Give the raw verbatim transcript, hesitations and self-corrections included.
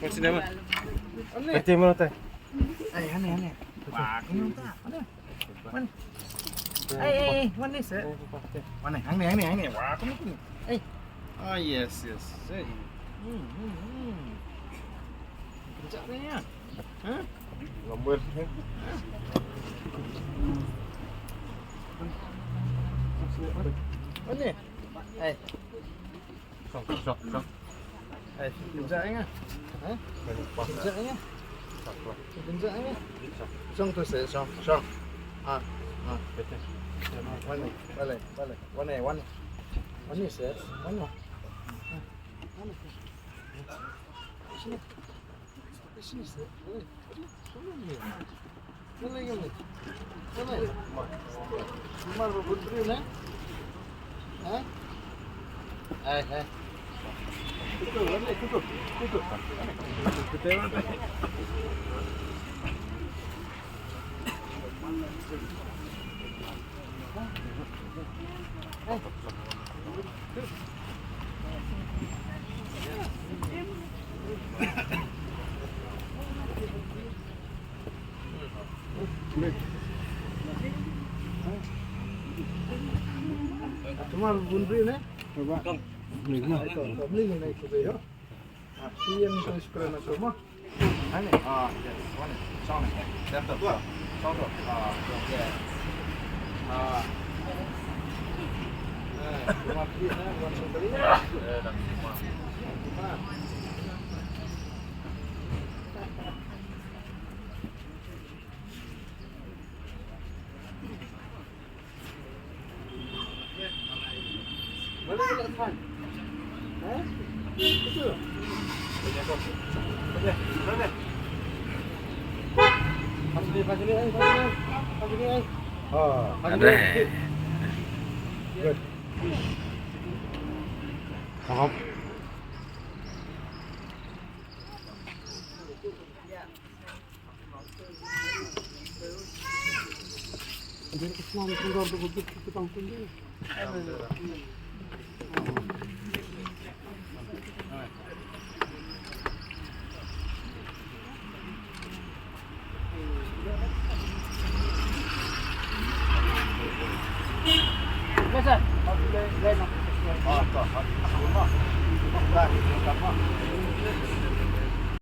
What's the name? Wan ne. Kati mana tai? Ai, wan ne, wan ne. Wah, kumno ta? Wan ne. Wan. Ai, ai, ai, wan ne, sir. Wan ne, hangne, hangne, hangne. Wah, kumno, kumno. Ai. Ah, yes, yes. Hey. Hmm, hmm, hmm. Kejap ni ya. Ha? Lambat. Wan ne. Ai. Shong, shong, shong. Ai, shong pynjah ïa nga. Ha? Shong pynjah ïa nga. Shong pynjah ïa nga. Shong tu seh, shong, shong. Ah, ah. Wan ne, wan ne, wan ne. Wan ne, wan ne. Wan ne seh, wan ne. Ah, wan ne. Sini. Tomar bun ri ne? Coba. Beli mana? Beli ni naik ke yo. Ah, sian tu sekolah nak semua. Ani, ah, yes, one, song, laptop, song, song tu, ah, yes, ah, eh, cuma pergi, eh, buat sendiri, eh, dah semua. Good. Faham.